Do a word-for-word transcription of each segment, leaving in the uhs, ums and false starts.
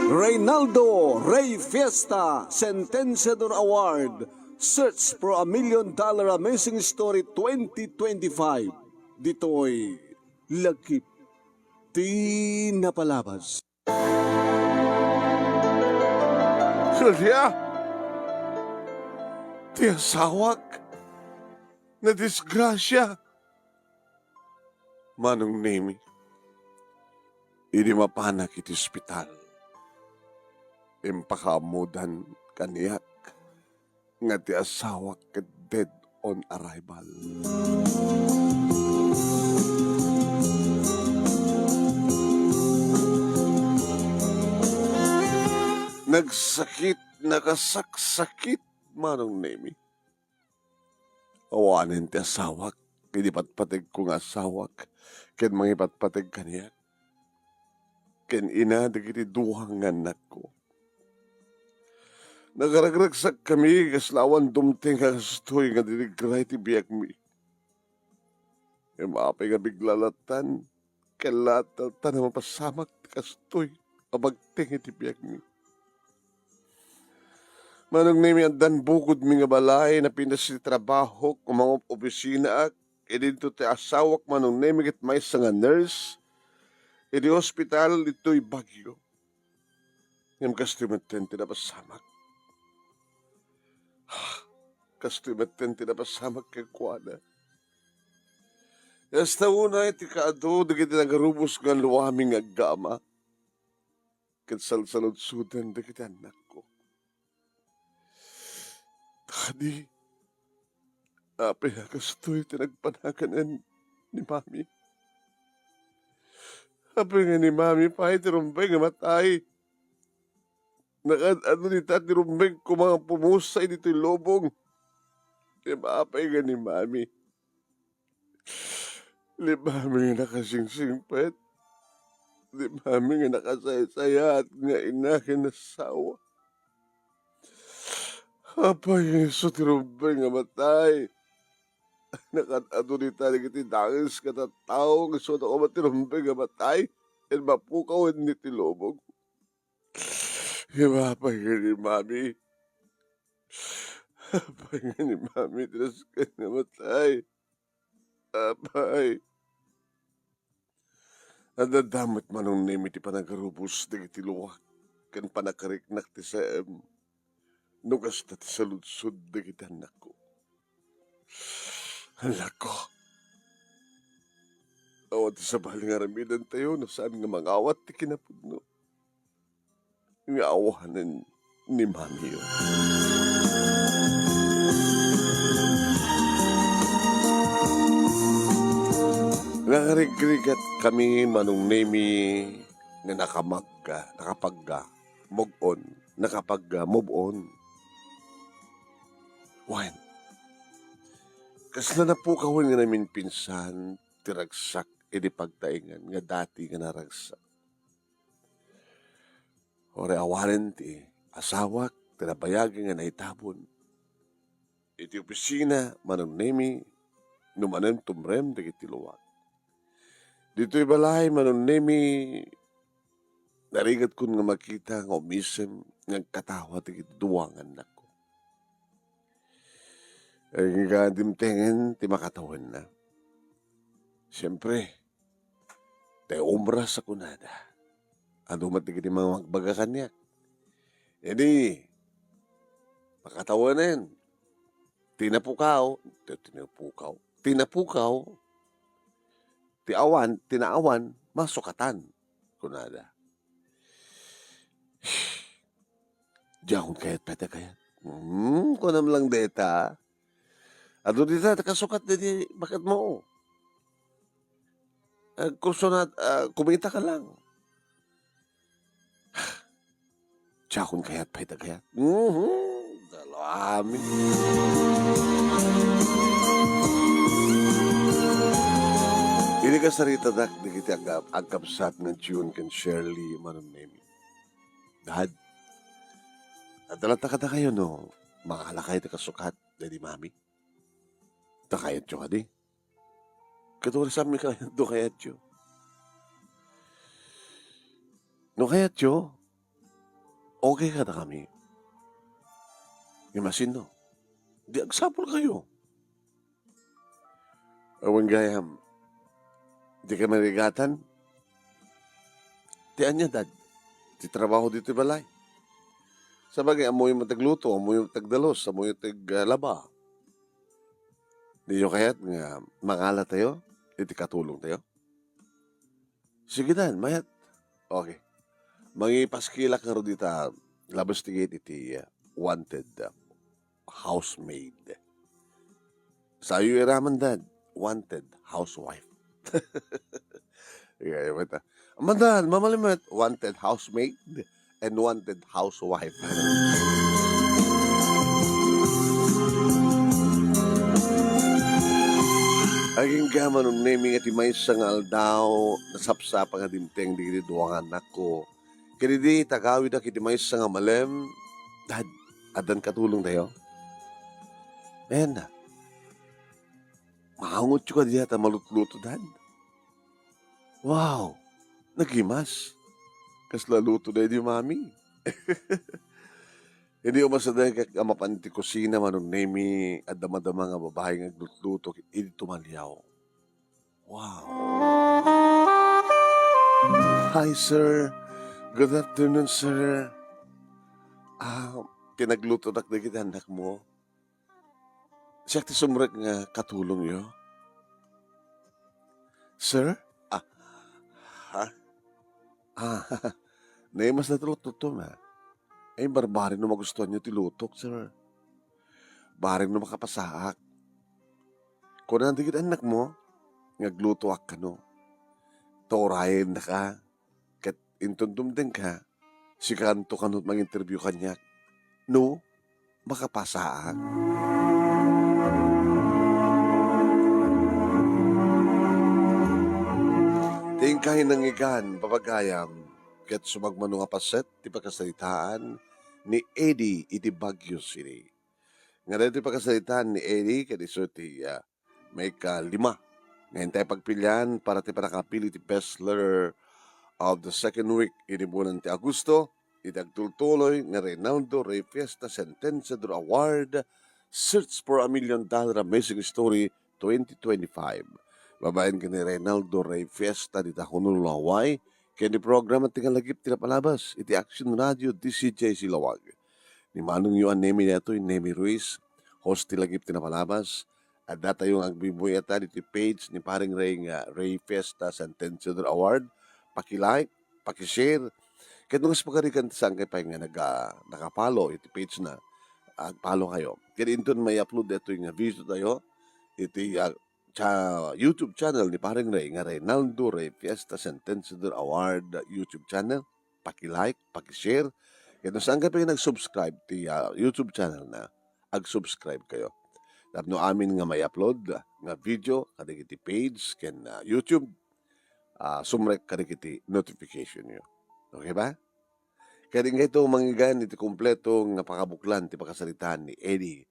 Reynaldo Rey Fiesta Sentenciador Award, Search for a Million Dollar Amazing Story twenty twenty-five. Ditoy lakip ti napalabas. Julia, ti asawak nadisgrasia. Manong Nemi, idi mapanak iti ospital, impakaammodan kaniak nga ti asawak ket dead on arrival. Nagsakit, nakasaksakit, Manong Nemi. Awanen ti asawak, idi patpategko nga asawak, ken mangipatpateg kaniak, ken ina dagiti dua nga annakko. Nagragragsakkami kasla awan dumteng a kastoy nga dinigra iti biagmi. Ngem apay nga bigla lattan, ket lattan a mapasamak ti kastoy a bagteng iti biagmi. Manong Nemi, addan bukodmi nga balay, napinas ti trabahok, umangob-obisinaak, idinto ti asawak, Manong Nemi, ket maysa nga nurse iti ospital ditoy Baguio. Ngem kastoy metten ti napasamak. Kastoy metten ti napasamak kenkuana. Kasta unay ti kaadu dagiti nagarubos nga luami nga aggaama, ket salsaludsoden dagiti annakko. Daddy, apay a kastoy ti nagpanakanen ni Mami? Apay nga ni Mami pay ti rumbeng nga matay? Nakaad-adu dita ti rumbeng koma nga pumusa ditoy lubong. Ngem apay nga ni Mami? Ni Mami nga nakasingsingpet. Ni Mami nga nakasaysayaat nga ina ken asawa. Apay nga isu ti rumbeng nga matay? Nakaad-adu dita dagiti dakes nga tattao, nga isuda koma ti rumbeng nga matay, ken mapukaw wenno ti lubong. Apay nga ni Mami? Apay nga ni Mami ti nasken nga matay? Apay. Adda met, Manong Nemi, ti panagarubos dagiti luak ken panakariknak ti saem no kasta ti saludsod dagiti annakko. Annakko, awan ti sabali nga aramidentayo no saan nga mangawat ti kinapudno nga awanen ni Mamiyo. Nangarigrigat kami, Manong Nemi, nga nakapagga, nakapagga, move on, nakapagga, move on. Wen, kasla napukawen nga naminpinsan ti ragsak idi pagtaengan nga dati nga naragsak. Uray awanen ti asawak ti nabayag nga naitabon iti opisina, Manong Nemi, no manen tumrem dagiti luak. Ditoy balay, Manong Nemi, narigatkon nga makita nga umisem nga agkatawa dagiti dua nga annakko. Agingga dimtengen ti makatawenna. Siempre, tay umra sa kunada. Adu met dagiti mga magbaga kaniak. Idi, makatawanen, ti napukaw, ti, ti napukaw, ti napukaw, ti awan, ti naawan, masukatan, kunada. Diakon kayat pay ti kayat. Hmm, kunam lang deta. Adu dita, ta kasukat deti baketmo. Agkursunat, ah, kumita ka lang. Diakon kayat pay ti kayat. Mhm. Dalo amin. Idi kasaritadak dagiti agkab-, agkabsat nga June ken Shirley, Manong Nemi. Dad, adda latta kadakayo no mangalakay ti kasukat daydi Mami? Ta kayatyo kadi? Ket uray saanmi kayat no kayatyo. No kayatyo, okay kadakami. Imagine no, di agsapulkayo. Awan gayam, di ka marigatan. Ti ania, Dad? Ti trabaho ditoy balay. Sabagay, ammoyo met agluto, ammoyo met agdalus, ammoyo met aglaba. Diyo kayat nga mangalatayo iti katulongtayo? Sige, Dad, mayat. Okay. Mangipaskilak ngarud ita, labas ti gate iti, uh, wanted, uh, housemaid. Sayo iraman, Dad, wanted housewife. Iya, iya, bata. Aman, Dad, mamali met, wanted housemaid and wanted housewife. Agingga, Manong Nemi, nga ti maysa nga aldaw, nasapsapa nga dimteng dagiti dua nga anakko. Ket idi tagawidak iti maysa nga malem, "Dad, addan katulongtayo?" Ayan na. Maangotyo kadi a ta malutluto, Dad? Wow! Nagimas. Kasla luto daydi, Mami. Idi umasidegak a mapan iti kusina, Manong Nemi, adda madama nga babai nga aglutluto idi tumaliaw. Wow! Hi, sir. Good afternoon, sir. Ah, pinaglutonak dagiti annakmo. Siak ti sumrek nga katulongyo. Sir? Ah, ha? Ah, naimas na ti lutluto, ma. Ay, barbareng no magustuhanyo ti lutok, sir. Bareng no makapasaak. Kuna dagiti annakmo nga aglutoak kano. Ta urayennaka. Ket inton dumtengka, sikanto kano ti manginterview kaniak. No, makapasaak. Ti inkay nangngegan, papagayam, ket sumagmamano nga paset ti pakasaritaan ni Eddie iti Baguio City. Nga daytoy pakasaritaan ni Eddie, ket isu ti, ah, maikalima nga intay pagpilian para ti pannakapili ti best letter of the second week idi bulan ti Agosto, iti agtultuloy nga Reynaldo Rey Fiesta Sentenciador Award, Search for a Million Dollar Amazing Story twenty twenty-five. Babaen ken ni Reynaldo Rey Fiesta dita Honolulu, Hawaii, ken ni programa ti Ngalagip ti Napalabas iti Action Radio D C J C Laoag. Ni manongyo a Nemi daytoy, Nemi Ruiz, host ti Lagip ti Napalabas. Addatayo nga agbuybuy-eta ditoy page ni Paring Rey nga Rey Fiesta Sentenciador Award. Paki-like, paki-share. Ket no kas pagarigan ti saankay pay nga naga-, naka-follow iti page na, ag-follow kayo. Ket inton may-upload daytoy nga video tayo iti, ah, cha-, YouTube channel ni Paring Rey nga Reynaldo Rey Fiesta Sentenciador Award YouTube channel. Paki-like, paki-share. Ket no saankay pay nag-subscribe ti, ah, YouTube channel na, ag-subscribe kayo. Tapno amin nga may-upload nga video kadagiti page ken, ah, YouTube, ah, sumrek kadagiti notification yo. Okay ba? Ket ingayto manggigan iti kompleto nga pakabuklan ti pakasaritaan ni Eddie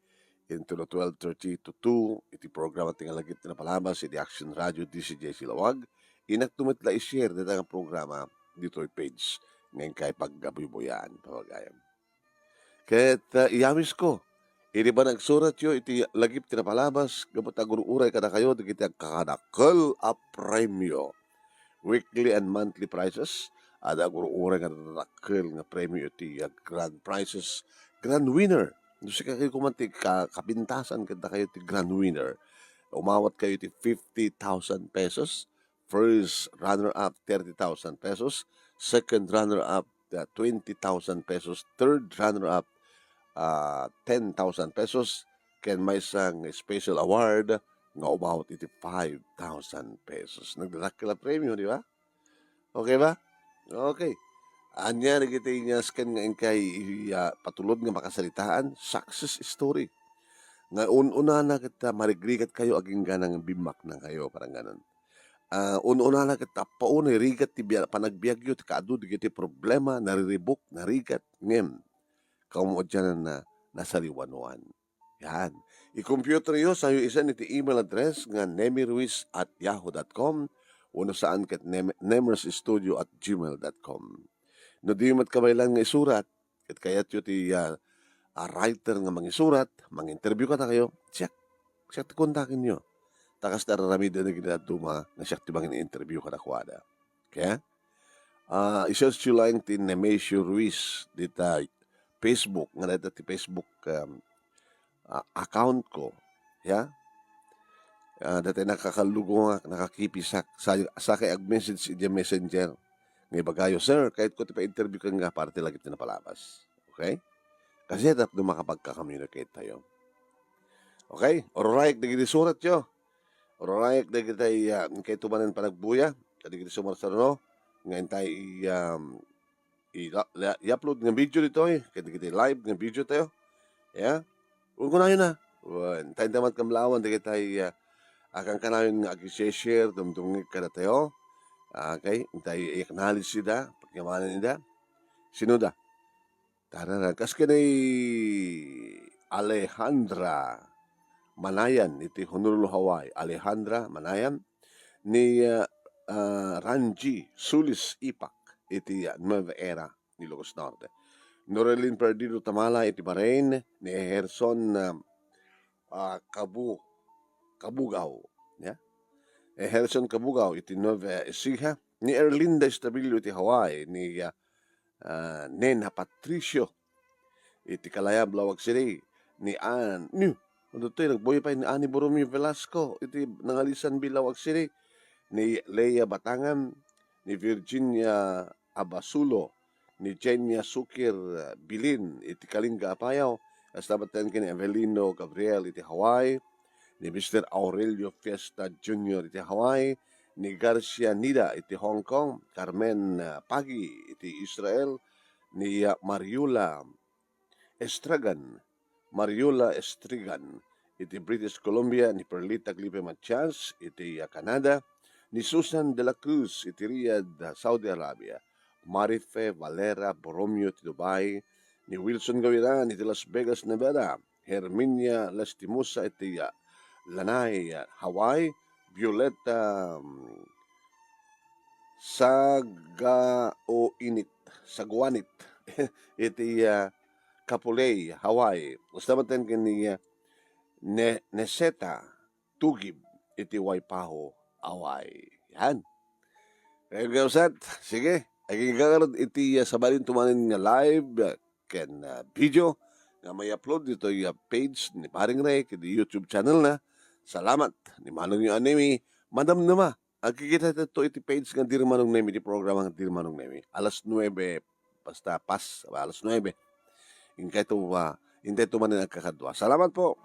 inton no twelve thirty to two iti programa ti Ngalagip ti Napalabas iti Action Radio D C J C Laoag. Inakto met la i-share dayta nga programa ditoy page nga inkay pagabuybuyan, pagayam. Ket, ah, iyawisko, idi panagsuratyo iti Lagip ti Napalabas, gapu ta agur-uray kadakayo dagiti agkakadakkel a premio. Weekly and monthly prizes, adda agur-uray nga dakkel nga premio iti, ah, grand prizes, grand winner. No sika kayo koma ti ka-, kapintasan ket dakayo ti grand winner. Umawat kayo iti fifty thousand pesos, first runner-up, thirty thousand pesos, second runner-up, uh, twenty thousand pesos, third runner-up, uh, ten thousand pesos, ken maysa nga special award nga umawat iti five thousand pesos. Nagdadakkel a premio, di ba? Okay ba? Okay. Ania dagiti inyasken nga inkay, ah, patulod nga makasaritaan? Success story. Nga un-unana ket, ah, marigrigat kayo agingga nga bimmaknang kayo, parang ganon. Ah, un-unana ket tappaunay rigat ti bia-, panagbiagyo ti kaadu dagiti problema, nariribuk, narigat, ngem kaumadianan na nasaliwanuan. Yan. I-computer yo, sayo isend iti email address nga nemiruiz at yahoo dot com, wenno saan ket nem-, nemersstudio at gmail dot com. No diyo met kabaelan nga isurat, ket kayatyo ti, ah, ah, writer nga mangisurat, mang-interview kadakayo, siak, siak ti kontakenyo. Ta kasta ar-aramiden dagiti dadduma nga siak ti mangin-interview kadakuada. Okay? Ah, i-search yo laeng ti Nemesio Ruiz dita Facebook, nga dayta ti Facebook, um, ah, account ko. Ya? Ah, dayta nakakallugo nga, nakakipisak, sa-, sakay ag-message idiay Messenger. Nga ibagayo, "Sir, kayatko ti pa-interview ken nga parte lagi ti napalabas." Okay? Kasi tapno makapagka-communicate tayo. Okay? Ururayek dagiti suratyo. Ururayek dagiti, ah, kayto manen panagbuya. Kadagiti sumarsaruno. Nga intay i-, um, i-, la-, la-, i-upload nga video ditoy. Kadagiti live nga video tayo. Ya? Wen kunayon na. Wen, intay damat kamlawan dagiti, ah, akankanayon nga agi-share, dumdumngeg kadatayo. Okay? Intay i-acknowledge ida, pagyamanen ida. Sino da? Tarara, kas ken ni Alejandra Manayan iti Honolulu, Hawaii. Alejandra Manayan, ni, ah, ah, Ranji Sulis Ipak iti, ah, Nueva Era, Ilocos Norte. Norelin Perdido Tamala iti Bahrain, ni Eherson, ah, ah, Kabu-, Kabugaw, ya? Eherson Kabugaw iti Nueva Ecija, ni Erlinda Estabillo iti Hawaii, ni, ah, ah, Nena Patricio iti Kalayab, Laoag City, ni An-, ni, ano to, nagbuya pay ni Ani Borromeo Velasco iti Nangalisan Bay, Laoag City, ni Lea Batangan, ni Virginia Abasulo, ni Jenya Sukir, ah, Bilin iti Kalinga, Apayao, kasta met ken ni Avelino Gabriel iti Hawaii, ni Mister Aurelio Fiesta Junior iti Hawaii, ni Garcia Nida iti Hong Kong, Carmen, ah, Pagi iti Israel, ni, ah, Mariola Estragan, Mariola Estrigan iti British Columbia, ni Perlita Glipe Matias iti, ah, Canada, ni Susan de la Cruz iti Riyadh, Saudi Arabia, Marife Valera Borromeo iti Dubai, ni Wilson Gawiran iti Las Vegas, Nevada, Herminia Lastimosa iti, ah, Lanai, ah, Hawaii, Violeta, mm, Sagaoinit, Saguanit iti, ah, Kapolei, Hawaii. Kasta met ken ni, ah, Ne-, Neseta Tugib iti Waipahu, Hawaii. Yan. Kaya, kaya, sige, agingga ngarud iti, ah, sabali tumanen nga live, ah, ken, ah, video nga may-upload ditoy, ah, page ni Paring Ray, iti YouTube channel na. Salamat ni Manong Yo Anemi. Madamdama, agkikita tayo iti page nga Dear Manong Nemi, iti programa nga Dear Manong Nemi. Alas nuebe, basta pas, alas nuebe. Inkay to, ah, intay to manen agkakadua. Salamat po.